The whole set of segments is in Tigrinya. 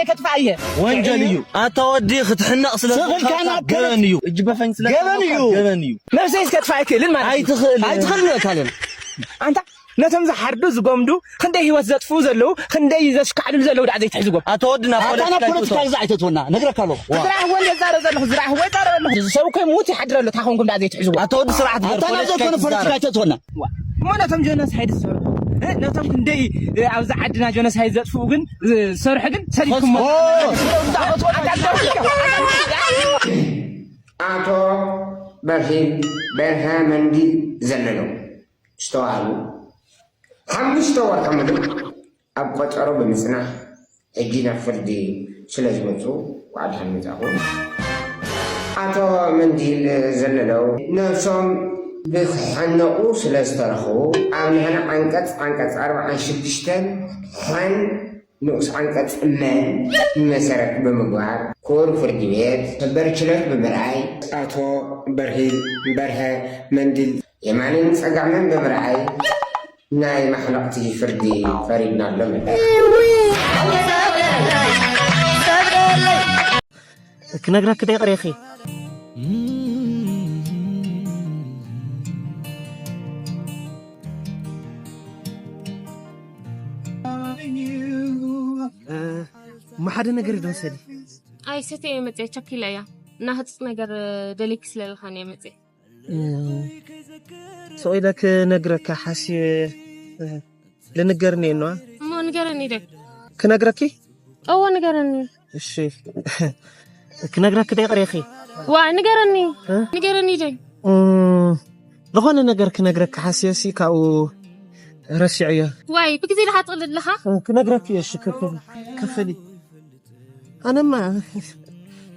ከጥፋ እየ። ወንጀል እዩ። ኣታ ወዲ ክትሕነቕ ስለ ስኽልካ ዝኾንካ ናብከለት ገበን እዩ። እጅ በፈኝ ስለ ገበን ዝኾንካ እዩ። ገበን እዩ። ነብሰይ ከጥፋ ኣይክእልን ማለት እዩ። ኣይትኽእልን። ኣይትኽእልን ኣይካልን። ኣንታ ነቶም ዝሓርዱ ዝጎምዱ ክንደይ ህይወት ዘጥፍኡ ዘለዉ ክንደይ ዘሽካዕልሉ ዘለዉ ደኣ ዘይትሕዝዎም። ኣታ ወዲ ናብ ኣታ ናብ ፖለቲካ ፖለቲካ ኣይትእቶ። ግዛ ኣይተትወና ነግረካ ኣለኹ። ዋ። ዝረኣኽዎ እንደ ዛረብ ዘለኹ ዝረኣኽዎ ይዛረብ ኣለኹ። ሰብ እኮ ይሙት ይሓድር ኣሎ ታኾንኩም ደኣ ዘይትሕዝዎ። ኣታ ወዲ ስርዓት ኣታ ናብ ፖለቲካ ዘይኮነ ፖለቲካ ኣይትዛረብ። ኣይተትወና። እሞ ነቶም ጀኖሳይድ ዝሰርሑ፣ እ፣ ነቶም ክንደይ፣ እ፣ ኣብዛ ዓድና ጀኖሳይድ ዘጥፍኡ ግን ዝሰርሑ ግን ሰዲድኩሞ። ኦ! ኣቶ በርሂል በርሀ መንዲል ዘለለው ዝተባህሉ ሓሙሽተ ወርሒ ሙሉእ ኣብ ቆጸሮ ብምጽናሕ ሕጂ ናብ ፍርዲ ስለ ዝመጹ፣ እንኳዕ ደሓን መጻእኩም። ኣቶ መንዲል ዘለለው ነብሶም ብክሕነቑ ስለ ዝተረኽቡ፣ ኣብ ንሕና ዓንቀጽ፣ ዓንቀጽ ኣርብዓን ሽዱሽተን ሓን ንኡስ ዓንቀጽ መን መሰረት ብምግባር፣ ክቡር ፍርዲ ቤት ሰበር ችሎት ብምርኣይ፣ ኣቶ በርሂል በርሀ መንዲል የማንን ጸጋምን ብምርኣይ፣ ናይ ማሕለቕቲ ፍርዲ ፈሪድናሎም። ክነግረኪ ዶ ይቕሬኺ? እሞ ሓደ ነገር ዶ ወሰዲ? ኣይ፣ ሰተየ መጽየ፣ ቸኪለ እያ። እና ህጽጽ ነገር ደሊክ ስለልኻን እየ መጽየ። እ፣ ስቕ ኢለ ክነግረካ ሓስየ፣ እ፣ ልንገርኒ እየ ነዋ። እሞ ንገረኒ ደግ። ክነግረኪ? እዎ፣ ንገረኒ። እሺ። ክነግረኪ ዶ ይቕሬኺ? ዋ፣ ንገረኒ። እ? ንገረኒ ደግ። እ፣ ዝኾነ ነገር ክነግረኪ ሓስየሲ ካብኡ ረሲዐዮ። ዋይ፣ ብግዜ ድኻ ትቕልድ ኣለኻ? እ፣ ክነግረኪ እየ፣ እሺ፣ ክፍሊ፣ ክፍሊ። ኣነማ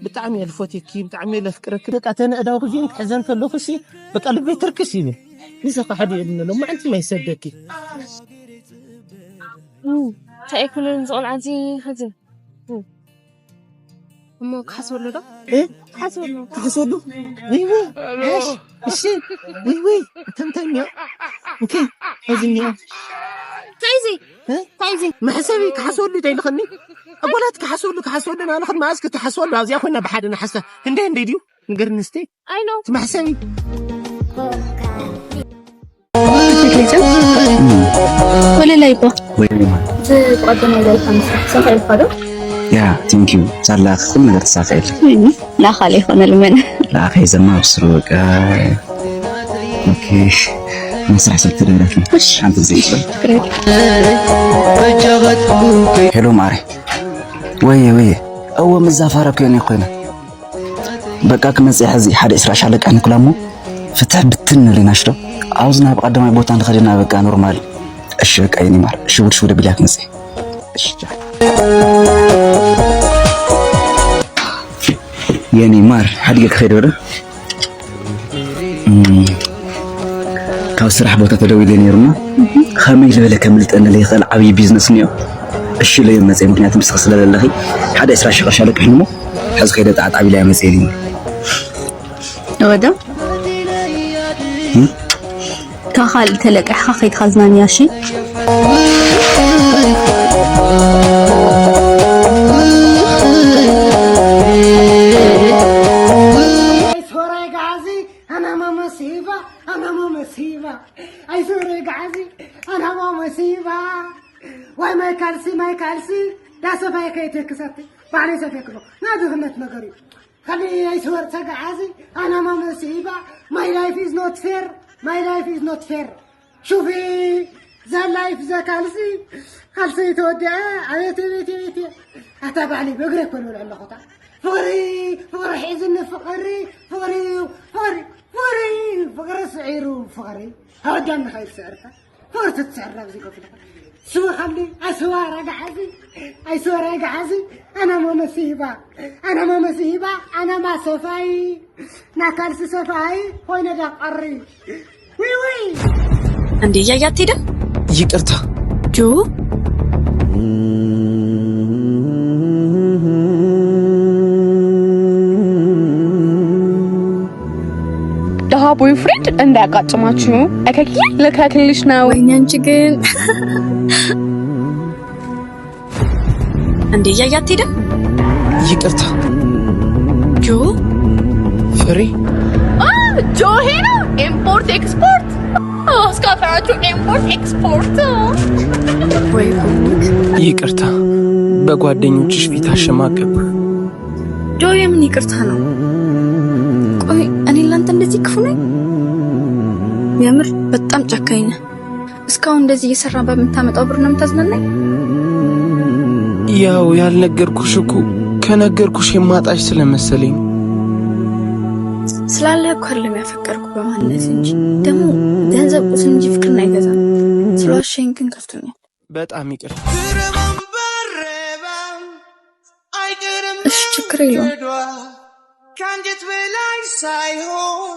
ብጣዕሚ እየ ልፎትየኪ፣ ብጣዕሚ እየ ለፍቅረኪ። በቃ፣ ተን ኣእዳውኺ እዚአን ክሕዘን ከለኹ ሲ፣ በቃ፣ ልበይ ትርክስ ይብል። ንስኺ ሓደ የብልኒ፣ ሎማዓንቲ ማይ ሰደኪ። እም፣ እንታይ ኣይኮነን፣ እዚ ቆልዓ እዚ፣ ሕዚ። እም። እሞ ክሓስበሉ ዶ? እ? ክሓስበሉ። ክሓስበሉ? ውይ፣ ውይ፣ ሓሽ፣ እሺ፣ ውይ፣ ውይ፣ ተምተኛ። ኦኬ፣ እዚ እኒኦ። እንታይ እዚ? እ? እንታይ እዚ? መሕሰቢ ክሓስበሉ ይደልኸኒ? ኣጓላት ክሓስበሉ፣ ክሓስበሉ፣ ናለኸን መኣዝ ክትሓስበሉ፣ ኣብዚኣ ኮይና ብሓደ ንሓስታ። እንደ፣ እንደ ድዩ? ንገርኒ እስቲ። ኣይ ኖ። እቲ መሕሰቢ። ወለላይ እኮ። ወይ ወይ። ዝቋደመ ዘልካ ምስራሕ ሰኺ ኢልካ ዶ? ያ፣ ቴንክ ዩ። ሳላ ኩሉ ነገር ተሳኺ ኢለ። ወይኒ፣ ንኣኻ ለይኮነ ልመና። ንኣኸ ዘማ ብስሩ በቃ። ኦኬ። መስራሕ ሰብ ተደረፍ። እሺ። ሓንቲ ግዜ ይችላል። ሄሎ ማሪ። ወየ፣ ወየ። እወ፣ መዛፋረብ ከይነ ኮይነ። በቃ ክመጽእ ሕዚ ሓደ ዕስራ ሻለቃ ንኩላ እሞ ፍትሕ ብትን ንብል ኢና ሽዶ። ኣብዚ ናብ ቀዳማይ ቦታ ንኸድና በቃ ኖርማል። እሺ በቃ የኔ ማር ሽውድ ሽውድ ቢልያ ክመጽእ። እሺ ቻው። የኔ ማር ሓዲገ ክኸይድ ወደ እም፣ ካብ ስራሕ ቦታ ተደዊለ ነይሩና ከመይ ዝበለ ከምልጠኒ ዘይኽእል ዓብዪ ቢዝነስ እኒኦ። እሺ ኢለ እየ መፅእ ምክንያቱ ንስኺ ስለለለኺ ሓደ ዕስራ ሺሕ ቅርሺ ኣለቅሕኒ እሞ ሕዚ ከይደ ጣዕጣዕ ኢለ እየ መፅእ ኢሉኒ። ወደ እም? ካብ ካልእ ተለቂሕካ ከይድካ ዝናንያ እሺ። ሶራይ ጋዚ ኣናማ መሲባ ኣናማ መሲባ ኣይሶራይ ጋዚ ኣናማ መሲባ ዋይ ማይ ካልሲ ማይ ካልሲ ዳሰፋይ ከይትክሰት ባዕለይ ሰፌክሎ ናይ ድኽነት ነገር እዩ። ከሊ ኣይስወር ተጋዓዚ ኣናማ መሲባ my life is not fair my life is not fair ሹፊ ዘ ላይፍ ዘ ካልሲ ካልሲ ተወዲኣ ኣቤት ቤት ቤት ኣታ ባዕሊ ብእግረ እኮ ልብል ኣለኹታ ፍቕሪ ፍቕሪ ሒዝኒ ፍቕሪ ፍቕሪ ፍቕሪ ፍቕሪ ፍቕሪ ስዒሩ ፍቕሪ ኣወዳኒ ከይድ ስዕርካ ፍቕሪ ትትስዕር ኣብዚ ኮፍ ኢልካ ስወ ከሊ ኣስዋ ረጋሓዚ ኣይስወ ረጋሓዚ ኣናማ መሲባ ኣናማ መሲባ ኣናማ ሰፋይ ናካልሲ ሰፋይ ኮይነ ዳቀሪ ዊዊ እንዴ እያያት ሄደ? ይቅርታ ጆ ደሃ ቦይፍሬንድ እንዳያጋጥማችሁ እከኪ ልከክልሽ ነው። ወይኔ አንቺ ግን እንዴ እያያት ሄደ። ይቅርታ ጆ ፍሬ። ጆ ሄ ነው። ኢምፖርት ኤክስፖርት አስካፋያችሁ። ኢምፖርት ኤክስፖርት። ይቅርታ በጓደኞችሽ ፊት አሸማቀቅኩ። ጆ የምን ይቅርታ ነው? ቆይ እኔ ላንተ እንደዚህ ክፉ ነኝ? የምር በጣም ጨካኝ ነህ። እስካሁን እንደዚህ እየሰራ በምታመጣው ብር ነው የምታዝናናኝ? ያው ያልነገርኩሽ እኮ ከነገርኩሽ የማጣሽ ስለመሰለኝ። ስላለ እኮ አይደለም ያፈቀርኩ በማንነት እንጂ። ደግሞ ገንዘብ ቁስ እንጂ ፍቅርን አይገዛም። ስለዋሸኝ ግን ከፍቶኛል። በጣም ይቅርታ። እሺ ችግር የለውም። ከአንጀት በላይ ሳይሆን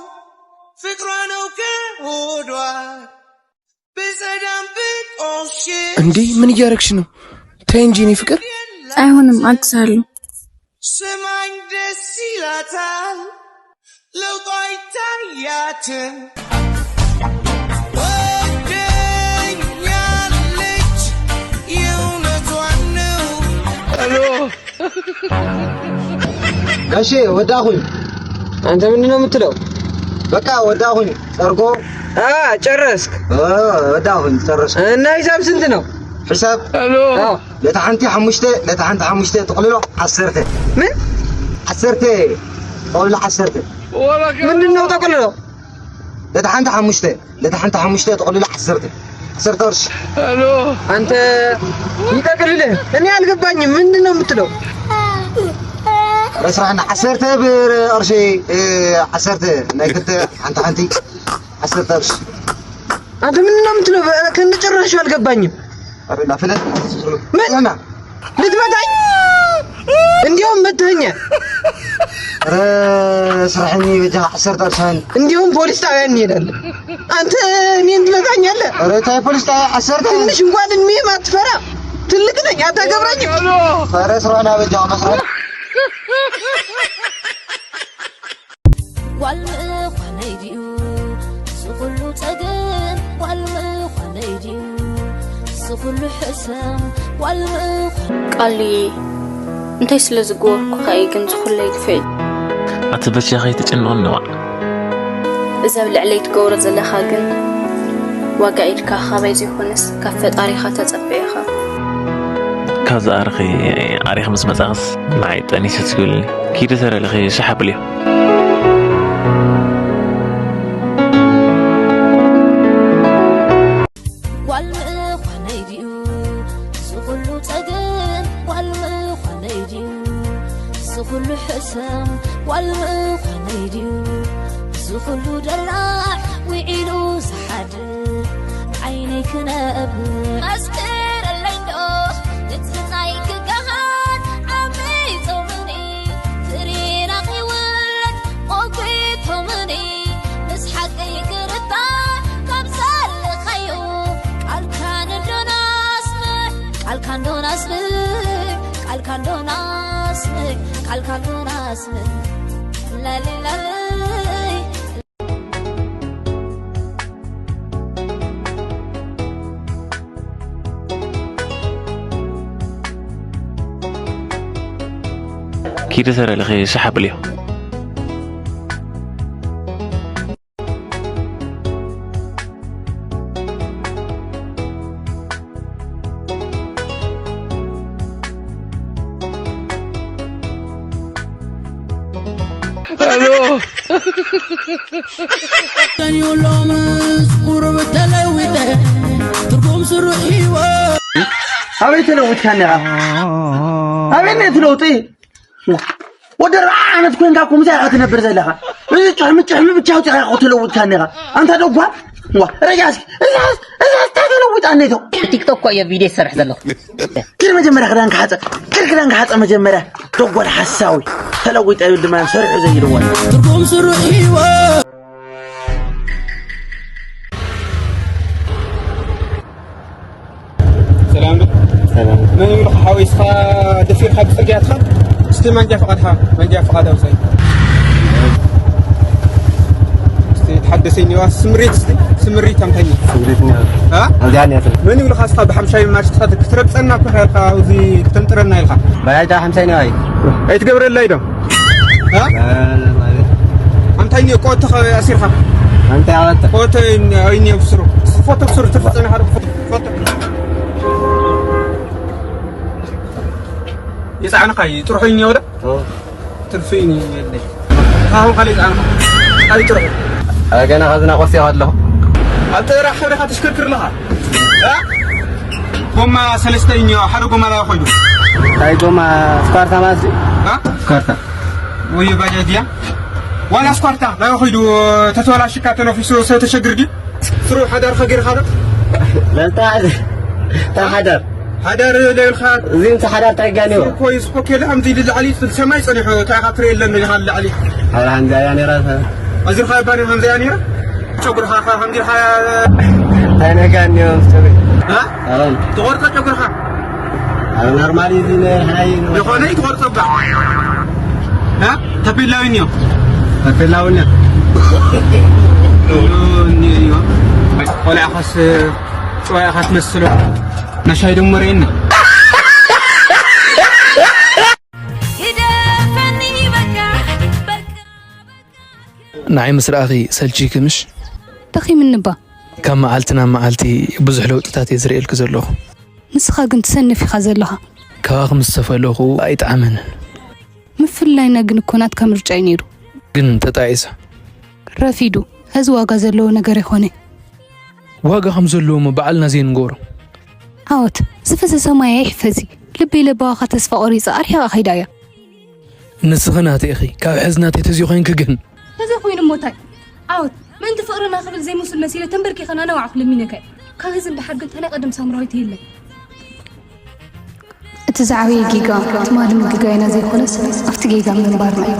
ፍቅሯ ነው ከሆዷ። ብጸዳም ብቆሽሽ እንዴ ምን እያረግሽ ነው? ተይ እንጂ እኔ ፍቅር። አይሆንም፣ አግዛለሁ። ስማኝ ደስ ይላታል ለውጧ አይታያትም። ወደኛለች የእውነቷን ነው። ጋሼ ወዳኹኝ። አንተ ምንድን ነው የምትለው? በቃ ወዳኹኝ። ጸርጎ አ ጨረስክ? እ፣ ወዳኹኝ ጸረስኩ። እና ሂሳብ ስንት ነው? ሒሳብ አዎ። ለታ ሓንቲ ሓሙሽተ ለታ ሓንቲ ሓሙሽተ ጥቕልሎ ዓሰርተ። ምን? ዓሰርተ ጥቕልሎ ዓሰርተ። ምንድን ነው ጠቅልሎ? ለታ ሓንቲ ሓሙሽተ ለታ ሓንቲ ሓሙሽተ ጥቕልሎ ዓሰርተ። ዓሰርተ ቅርሺ። አንተ ይጠቅልልህ። እኔ አልገባኝም። ምንድን ነው የምትለው? ረስራሕና ዓሰርተ ብር ቅርሺ። እ፣ ዓሰርተ ናይ ክልተ ሓንቲ ሓንቲ ዓሰርተ ቅርሺ። አንተ ምንድን ነው የምትለው? ከነጭራሹ አልገባኝም። አረና ፍለት ምን? ና ልትመታኝ? እንዲያውም መተኸኛል። ረ ስራሕኒ በጃ ዓሰርተ ቅርሻን። እንዲያውም ፖሊስ ጣቢያ እንሄዳለን። አንተ እኔን ትመታኛለህ? ረ ታይ ፖሊስ ጣቢያ ዓሰርተ። ትንሽ እንኳን እድሜ ማትፈራ ትልቅ ነኝ፣ አታገብረኝም። ረ ስራሕና በጃ መስራት። ጓል ምዃነይ ድዩ እዚ ኩሉ ጸገም? ጓል ምዃነይ ድዩ እዚ ኩሉ ሕሰም? ጓል ምዃን ቃልዬ እንታይ ስለ ዝገበርኩኻ እዩ ግን ዝኹለይ ግፍዒ? ኣቲ በጃኺ ኣይትጨነቕኒ ዋዕ። እዚ ኣብ ልዕለይ ትገብሮ ዘለኻ ግን ዋጋ ኢድካ ካባይ ዘይኮነስ ካብ ፈጣሪኻ ተጸበ ኢኻ። ካብዚ ኣርኺ ኣሪኺ ምስ መጻኽስ ንዓይ ጠኒሰ ትብልኒ። ኪዲ ተረልኺ ሻሕ ኣብልዮ። ጓል ምዃነይ ድዩ እዚ ኩሉ ጸገም? ጓል ምዃነይ ድዩ እዚ ኩሉ ሕሰም? ጓል ምዃነይ ድዩ እዚ ኩሉ ደላዕ ውዒሉ ዝሓድር? ዓይነይ ክነብር መስክረለይ እንዶ ንጽህናይ ክገሃድ ዓመይ ጾምኒ ፍሬና ከይውለድ ሞጒቶምኒ ምስ ሓቀይ ክርዳእ ካብ ዘለኻዮ ቃልካ ንዶና ኣስምዕ ቃልካ ንዶና ኣስምዕ ቃልካ ንዶና ኣስምዕ ቃልካ ንዶና ኣስምዕ ላሊላለይ ኪዲ ተረልኺ ሻሕ ኣብልዮ። ሰኒዩ ሎምስ ቁሩብ ተለዊጠ ትርጉም ስሩዕ ህይወት ኣበይ ተለውጥካ እኒኻ? ኣበይ ነቲ ለውጢ? ወዲ ኣርብዓ ዓመት ኮይንካ እኮ ምሳይ ኢኻ ትነብር ዘለኻ። እዚ ጭሕሚ ጭሕሚ ብቻ ኣውፂኻ ኢኻ ተለውጥካ እኒኻ። ኣንታ ደጓል ዋ ረጃ እስኪ እዛ እዛ እስታ ተለውጣ እኒቶ። ቲክቶክ እኮ እየ ቪድዮ ዝሰርሕ ዘለኹ። ኪድ መጀመርያ ክዳንካ ሓፀ ኪድ ክዳንካ ሓፀ መጀመርያ። ደጓል ሓሳዊ ተለዊጠ ይብል ድማ ሰርሑ ዘይልወን። ትርጉም ስሩዕ ህይወት ሰላም ዶ? ሰላም። መን ይብልኻ ሓወይ፣ እስኻ ደፊርካ ብፅርግያ ትኸድ? እስቲ መንጃ ፍቓድካ፣ መንጃ ፍቓድ ኣውፀይ። እስቲ ሓደሰ እኒዋ ስምሪት እስቲ ስምሪት ኣምታኝ ስምሪት እኒዋ እ? ኣብዚኣ እኒዋ ስምሪት መን ይብልኻ እስኻ ብሓምሻይ ማሽትኻ ክትረብፀና እኮ ኢኻ ኢልካ ኣብዚ ክተንጥረና ኢልካ ባያጃ ሓምሳይ እኒዋ እዩ ኣይትገብረላ ኢዶ እ? ኣምታይ እኒኦ ቆቶ ኣሲርካ ኣምታይ ኣወተ ቆቶ ኣይኒኦ ብስሩ ፎቶ ብስሩ ትርፍፀና ሓደ ፎቶ ይፃዕንኻ እዩ ጥርሑ እኒኦ ዶ ትርፊ እዩ የለይ ኣሁን ካሊእ ፃዕንኻ ካሊእ ጥርሑ ገና ካብዚ ናቆስ ኣለኹ ኣብ ጥራሕ ከብደኻ ትሽክርክር ኣለኻ ጎማ ሰለስተ እዩ ሓደ ጎማ ላይ ኮይኑ ታይ ጎማ ስኳርታ ማለት ስኳርታ ወይ ባጃጅ ድያ ዋላ ስኳርታ ላይ ኮይኑ ተተበላሽካ ተነፊሱ ሰብ ተሸግር ድዩ ስሩ ሓዳር ከገርኻ ዶ ለልታ ታ ሓዳር ሓዳር ለይልካ እዚ ምስ ሓዳር ታይጋኒ እኮ ይስኮ ከለ ከምዚ ልላዕሊ ሰማይ ጸኒሑ ታይኻ ትርኢ የለን ኢኻ ልላዕሊ ኣላ ከምዚኣ እያ ነይራ ኣዚርካ ባኒ ከምዚኣ ነይራ ጨጉርኻ ከምዚኻ ኣይነጋኒ እዮም ጨጉሪ ትቆርጦ ጨጉርኻ ኣብ ኖርማል እዚ ናይ ሓይ ዝኾነ ይትቆርጦ ባ ታፔላዊ እዮም ታፔላዊ እዮም ቆልዓኻስ ጨዋኢኻ ትመስሎ ናሻይ ደሞ ርእየና ንዓይ ምስ ረኣኺ ሰልቺኪ ምሽ? ደኺምኒ እባ። ካብ መዓልቲ ናብ መዓልቲ ብዙሕ ለውጥታት እየ ዝርእየልኪ ዘለኹ። ንስኻ ግን ትሰንፍ ኢኻ ዘለኻ። ካባኺ ምስ ተፈለኹ ኣይጠዓመንን። ምፍልላይና ግን እኮ ናትካ ምርጫ እዩ ነይሩ። ግን ተጣኢሰ። ረፊዱ። ሕዚ ዋጋ ዘለዎ ነገር ኣይኮነን። ዋጋ ከም ዘለዎ እሞ ባዕልና ዘይንገብሮ። ዓወት ዝፈሰሰ ማይ ኣይሕፈሲ። ልበይ ለባዋኻ ተስፋ ቆሪጻ ኣርሒቓ ከይዳ እያ። ንስኺ ናተይ ኢኺ፣ ካብ ሕዚ ናተይ ተዘይኮይንኪ ግን። ተዘይኮይኑ እሞ እንታይ? ዓወት፣ ምእንቲ ፍቕርና ክብል ዘይመስል መሲለ ተንበርኪኸ ናናባዕኹ ለሚነካ እየ። ካብ ሕዚ ንደሓር ግን ተናይ ቀደም ሳምራዊት የለን። እቲ ዝዓበየ ጌጋ ትማሊ ምግጋይና ዘይኮነስ ኣብቲ ጌጋ ምንባርና እዩ።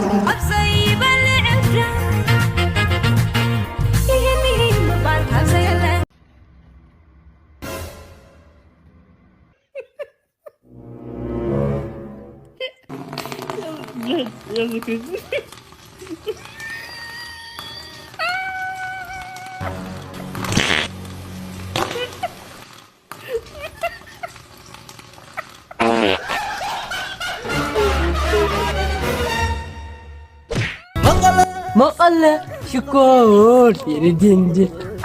መቐለ ሽኮር ዲርዲንዲ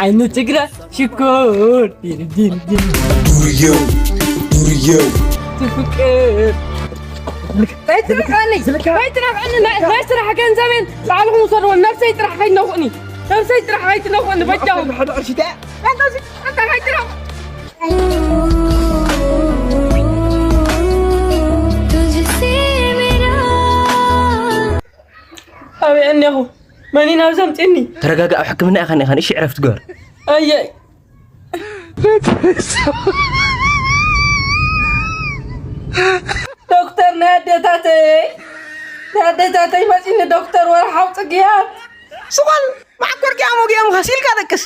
ዓይኒ ትግረ ሽኮር ዲርዲንዲ ዱርየው ዱርየው ትፍቅር ኣይትንፍዐኒ ኣይትንፍዐኒ ናይ ስራሕ ገንዘቤን ባዕልኹም ውሰድዎ ነብሰይ ጥራሕ ከይትነፍዑኒ ነብሰይ ጥራሕ ከይትነፍዑኒ በጃኹም ሓደ ቅርሺ ኣበይ እኒኹ መኒ ናብ ዘምፅኒ ተረጋጋ ኣብ ሕክምና ኢኻ ኒኻ ንእሽ ዕረፍቲ ግበር ኣየይ ዶክተር ናይ ኣዴታተይ ናይ ኣዴታተይ መፂኒ ዶክተር ወርሓው ፅግያት ስቋል መዓኮር ጊያሞ ጊያምኻ ሲልካ ደቅስ